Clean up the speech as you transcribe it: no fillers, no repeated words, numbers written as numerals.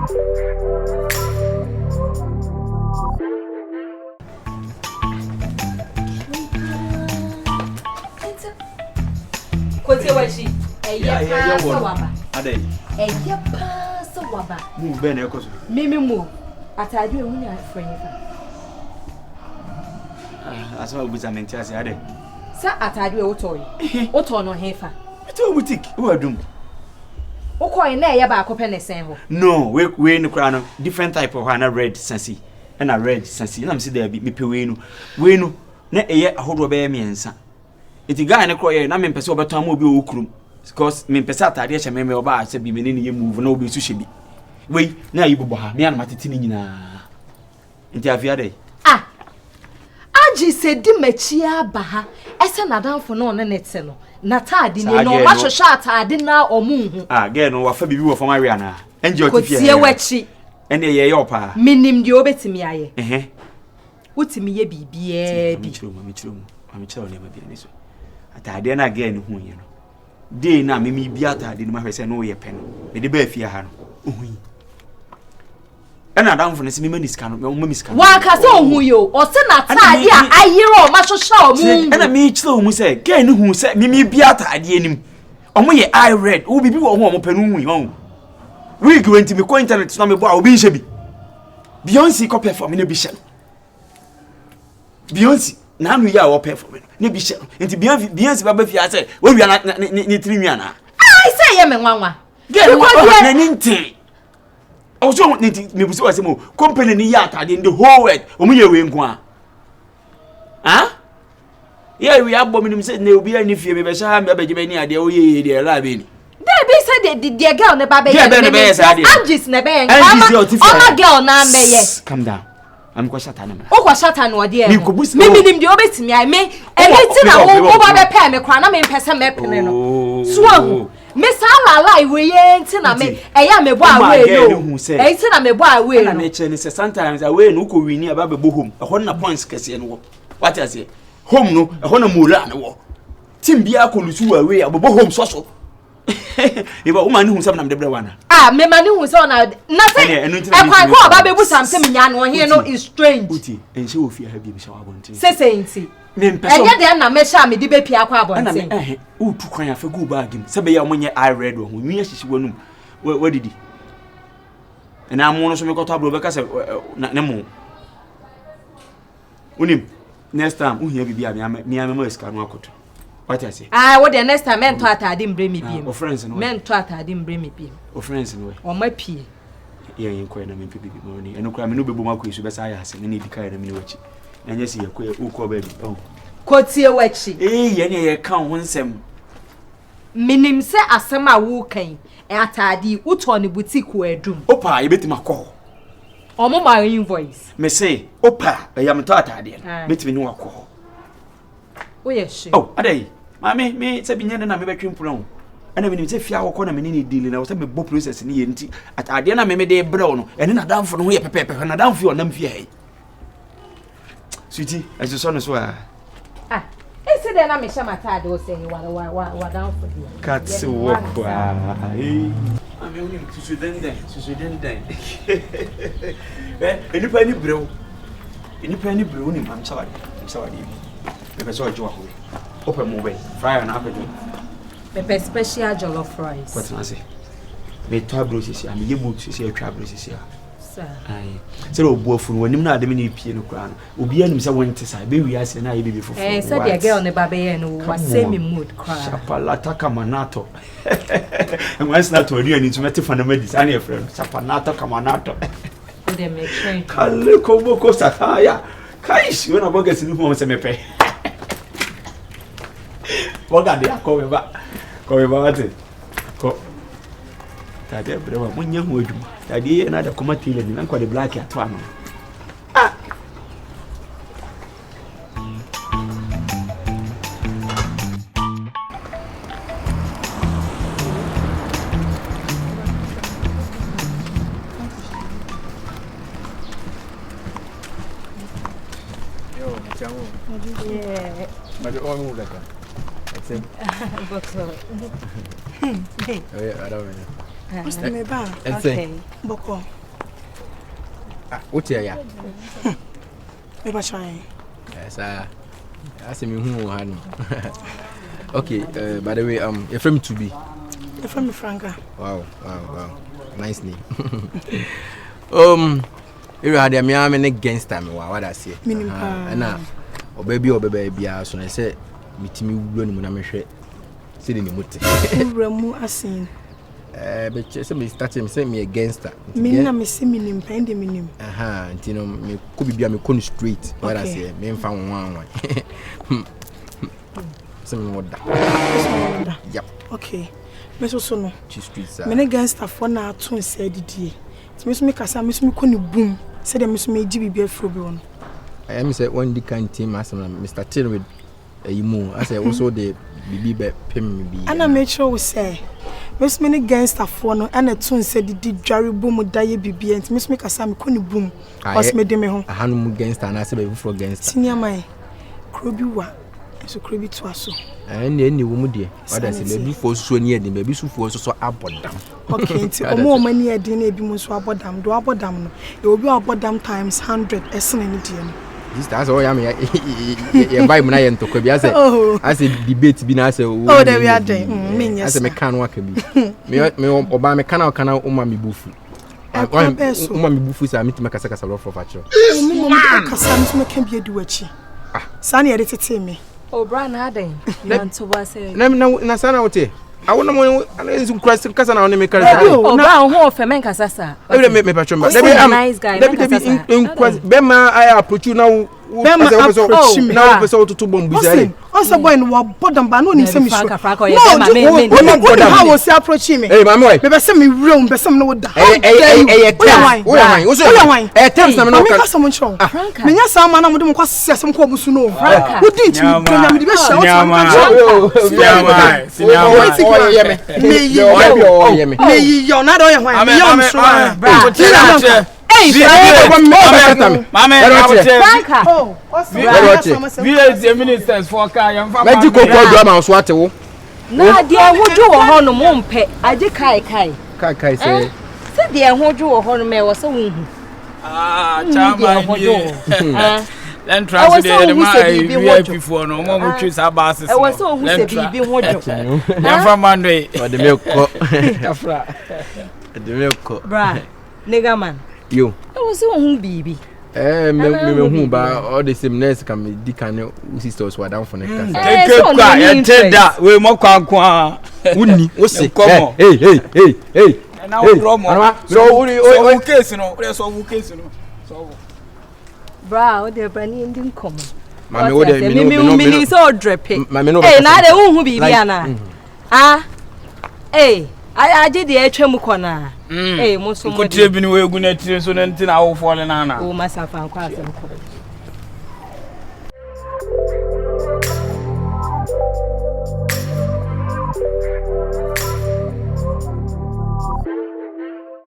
Kotie w'akyi. Ɛyɛ paa sɛ waba. Ɛyɛ paa sɛ waba. Move bɛn na ɛkɔ so. Mimi mu ataade ehu ne afrɛ ne fa. Ah, asɛm a wobisa mente ase adɛ. Sɛ ataade a wotɔɔ yi, wotɔɔ no he fa? Metɔɔ boutique wɔ adum. Wokɔe na ɛyɛ baako pɛ na ɛsɛn hɔ? No, wei wei no koraa no different type wɔ hɔ a na red sasi ɛna red sasi ɛna mesi daabi mepɛ wei no wei no na ɛyɛ ahodoɔ bɛyɛ mmiɛnsa nti guy no korɔ yɛ na mempɛ sɛ ɔbɛtɔn ama obi wɔ kurom because mempɛ sɛ ataadeɛ hyɛ me me ɔbaa sɛ bi me ne ne yɛ move na obi nso hyɛ bi wei na ayi bobɔ ha me anam atete ne nyinaa Nti afei adɛn? Ah! Agye sɛ di m'akyi aba ha ɛsɛ n'adamfo no ɔne ne te no n'ataade ni na ɔma hwehwɛ ataade na ɔmo nhu. Ah, girl no wafa biribi wɔ fam awe anaa? Ɛngye ɔte fie ha. Kotie w'akyi. Ɛne ɛyɛ ɛyɛ ɔpaa. Menim deɛ wobɛtumi ayɛ. Wotumi yɛ biribiara bi. Maame kyerɛ mu, maame kyerɛ mu, maame kyerɛ nneɛma bi ani so. Ataadeɛ no a girl no hu yɛ no, day no a mimi bi ataade no mahwɛ sɛ no yɛ pɛ no, mede baa fie ha no, ohui. Ɛna adamfo no sɛ mema ne sika no, ɔma me sika no. Wanka sɛ ɔhu yi o, ɔsɛ n'ataade a ayerɛ ɔma hyehyɛ ɔmo ngu. Ɛna mekyerɛ ɔmo sɛ, gɛɛ no hu sɛ mimi bi ataadeɛ nim. Ɔmo yɛ eye red, wo biribi wɔ ho ɔmo pɛ no hu yi, ɔho. Wig wɔ nti mekɔ internet so na mebɔ a obi nhyɛ bi. Beyonce kɔ perform na bi hyɛ no. Beyonce n'ano yi a wɔ perform no na bi hyɛ no. Nti Beyonce bɛba fie sɛ wawia na ne tiri nwi anaa. Ai sɛ ɛyɛ me nwanwa. Gɛɛ no n'ani ntee. Ɔsɛ ne ti mebusa wɔ sɛ mo company ni yɛ ataadeɛ the whole world wɔn yɛ wei nko a ah yɛ awie abɔ mi nim sɛ na obi ani fie mi bɛhyɛ ha mi abɛgye bɛ ni adeɛ oyɛ yie deɛ ɛla bɛ ni. Dɛbi sɛ de deɛ girl ne ba bɛyɛ ne bɛyɛ saa deɛ Angie's na bɛyɛ nka ɔma girl na bɛyɛ. Calm down. Ami kɔ shata ne mra. Wokɔ shata no ɔdeɛ no. Me minim deɛ wobɛtumi ayɛ me ɛno nti na wo ba bɛpɛɛ me koraa na mempɛ sɛ mɛpene no. Oh. So ahu me saa lalai wei yɛ nti na me ɛyɛ a mebɔ away no ɛyɛ nti na mebɔ away no. Ɛna mekyerɛ ne sɛ sometimes away no wokɔ wini aba bɛbɔ home ɛhɔ na points kɛseɛ no wɔ wate aseɛ home no ɛhɔ na moral no wɔ team biara kɔ lusu wɔ away a wɔbɛbɔ home sɔ so. Eba wo ma ne hu sɛ na mede brɛ wana. Ah, me ma ne hu sɛ ɔna na sɛ ɛkwan kɔ ɔba bɛbu sam sɛ menya no ɔhe no is strange. Uti, ɛnhyɛ wɔ fie ha bi mehyɛ wɔ abɔnten. Sese nti. Ɛnyɛ dɛn na mɛhyɛ a mede bɛpia akɔ abɔnten. Ɛna me ɛhɛ wotu kwan afa gu baagi mu sɛ bɛyɛ a wɔnyɛ eye red wɔ ho nwi ahyehye w'anum wadidi. Ɛna amo no so mekɔtɔ aburo bɛka sɛ ne mo. Wonim, next time wohia biribi a mea mema sika no akɔtɔ. Wate ase? Ah, wo deɛ next time mɛntɔ ataade mbrɛ me biem. Wo friends no. Mɛntɔ ataade mbrɛ me biem. Wo friends no. Wɔn apue. Yɛn yɛn kɔɛ na mempɛ biribi ma woni. Ɛno koraa me ne wobɛbom akɔ esu bɛsa ayɛ asɛm ne edi kae na me ne w'akyi. Na nyɛ sɛ yɛkɔ wokɔ baabi. Oh. Kɔtie w'akyi. Ee yɛn yɛ ka ho nsɛm. Menim sɛ asɛm a woreka yi, ataade yi, wotɔɔ no boutique wɔ Adum. Wopɛ a yɛbɛtumi akɔ hɔ. Ɔmo ma invoice. Me se wopɛ a ɛyɛ metɔ ataadeɛ no mɛtumi ne wakɔ hɔ. Woyɛ hye. Oh adɛ maame me sɛ bi nyɛ ne na mebɛtwe mpona o. Ɛna menim sɛ fie a wɔkɔ na me ne ne deal na wɔ sɛ mebɔ process ne yɛ nti ataadeɛ na meme de brɛ wo no ɛne n'adamfo no ho yɛ pɛpɛɛpɛ hwɛ n'adamfo yɛ ɔnam fie ha yi. Sweetie, ɛsosɔ no so a. Ah, esi dɛn na mehyɛ m'ataade wɔ sɛ w'adamfo deɛ. Kate wɔ koraa. Maame wonim susu denden, susu denden. Ɛ, nnipa ani bere wo. Nnipa ani bere wo nim am sɛ wade, am sɛ wade bi. Mepɛ sɛ ɔgye wahome. Wopɛ mo bɛn? Fry anaa apɛ dwom? Mepɛ special jollof rice. Kɔtena ase. Metɔ aburo sisi a, meyɛ mood sisi atwa aburo sisi a. Sɛdeɛ ɔbu afu no w'anim no ade me ne pie no koraa no obiara nim sɛ wonte saa ɛbɛwie aseɛ na ayɛ biribi foforɔ. Ɛɛ sɛdeɛ girl ne ba bɛyɛ no wasɛ me mood koraa. Shapalata kamanato nwansena to aduane nso mɛte fa no madi saa ne yɛfrɛ no shapanato kamanato. Wode metwɛn. Kale koboko sakaya kaish wei na bɔgɛs no hu wɔn sɛ mepɛ. Bɔga de akɔ me ba kɔ me ba wate kɔ. Tadeɛ brɛ wa monyɛ ho adwuma. Tadeɛ yɛ na de kɔma tailor ni na nkɔ de black ato ano. Ah! Yo, chamo. Yeah. Mas eu amo kaka. Ɛte. Bɔtɔ. Ɛyɛ ada wɔ nyɛ. Mr. Meba. Ɛsɛ. Bɔkɔ. Ah, wote ɛya? Meba kyɛn. Saa. Asɛ mehu wɔ ha no. Okay, uh, by the way, um, your friend to be. Your friend Franka. Wow, wow, wow. Nice name. Area ha deɛ me ara me ne gangster me wɔ wada aseɛ. Menim paa. Ɛna ɔbaa bi a ɔbɛba biara so na ɛsɛ metumi wura ne mu na mehwɛ sɛdeɛ ne mu te. Wura mu asen. Ɛɛ bɛkyɛ sɛ me start me sɛ meyɛ gangster. Me na me se menim pɛn de menim. Aha nti no mekɔ biribi a mekɔ no straight wada aseɛ memfa ho anwan. Sɛ me wɔ da. Yep. Okay. Me so so no. Me ne gangsterfoɔ na ato nsa adidie. Nti me nso mekasa a, me nso mekɔ ne bum sɛdeɛ me nso megye biribi afiri obi hɔ no. Ɛyɛ me sɛ wɔndi kan ntie m'asɛm na Mr. Till with ɛyi mu asɛ wo so de biribi bɛpem me bi. Ɛna mekyerɛ wo sɛ me nso me ne gangsterfoɔ no ɛna ɛto nsa didi dware bɔ mu da yɛ biribiara nti me nso mekasa a mekɔ ne bum cause mede me ho. Ahanom mu gangster anaasɛ baabi foforɔ gangster. Senior man, kuro bi wa nso kuro bi toa so. Ɛnne ɛnne wɔ mu deɛ wada sɛ baabi foɔ nso ani yɛ den baabi so foɔ nso so abɔ dam. Okay, nti ɔmo ɔmo ani yɛ den na ebi mu nso abɔ dam. Deɛ wabɔ dam no, yɛwɔ obi a wabɔ dam times hundred ɛsene ne deɛ no. Sister, asɛ ɔyɛ ama yɛ yɛ vibe na yɛ ntɔkwa bi asɛ oh. asɛ debate bi na asɛ o. Oh, dabi adɛn, mm, menyɛ sa. Asɛ meka no aka bi. Me me ɔbaa meka na ɔka na ɔma me bu fu. Ɛkwan bɛɛ so. Ɔma me bu fu saa metumi kasakasa lɔfrɔ fa kyerɛ. Me mmom de kasa me nso mɛka bi adi w'akyi. Ah. Saa na yɛde tetee me. O bra na adɛn? Nanto ba sɛ. Na na na saa na wote. Awo na mo ana nso kura kasa na wo ne me kasa. O bra wo ho ɔfɛ mɛnkasa saa. Ebi me me patro me. Dabi am. Dabi dabi nkwa bɛma ayɛ approach na wo bɛma approach me. Na wo pɛ sɛ wototo bɔmbu sɛ. Ɔsɛ boy no wabɔ dam ba na onim sɛ mesuro. No, wo wo how wo si approach me. Hey, maame wai. Mebɛ sɛ me wura wo, mebɛ sɛ me ne wo da. How dare you? Ɛyɛ terms. Woyɛ hwan? Woyɛ hwan? Ɛyɛ terms na me ne wo ka. Maame kasa mo nkyerɛ wo. Menya saa ma na mode mo kɔ sɛ asɛm kɔ ɔmo so no. Wodi nti me dɔ nyame de bɛhyia wo tena meka kyerɛ wo. Meyi yɛ na de ɔyɛ hwan? Meyɛ wo mesuro ana? Mɛgye koko adu ama wo so ate wo. Na deɛ ɛho dwo wɔ hɔ nom wompɛ agye kae kae. Kae kae sɛ. Sɛ deɛ ɛho dwo wɔ hɔ nom ɛwɔ sɛ wohu. Ah, Wonhu deɛ ɛho dwo wɔ hɔ. Lɛntra Ɛwɔ so sɛ deɛ yɛde wohu ma sɛ biribi ho VIP dwo. foɔ no ɔmo a ɔmo twi saa baase Ɛwɔ sɛ wohu sɛ biribi ho dwo. Yɛmfa ma ndo yi. Ɔde me kɔ. Ɔde me kɔ. Bra, nigga man. Yo. Ɛwɔ sɛ wohu biribi. Ɛɛ me me me hu ba all the same nurse ka me di kan ne wo sister so adamfo ne kasa. Eh, Keke sɛ ɔno kwa ni yɛte interest. da wei mɔ kwa nko ara. Wonni wo se. Nkɔmɔ. Hey hey hey hey. Ɛna wo brɔ mɔ. Anoma. So wo Sɔwo case no, wode sɔwo case no. Sɔwo. Bra, wo deɛ bra ne yɛndi nkɔmmɔ. Maame wo deɛ me no me no me nim sɛ ɔdrɛpe. Maame no Ee, na adɛ wonhu biribi Like, anaa? Ah, ee, agye deɛ atwa mu kɔ naa. Ee, mo nso mo Nkotire deɛ. bi ne wɔagu n'atiri so no nti na awofoɔ no nana. O masa fa nkɔ asɛm kɔ.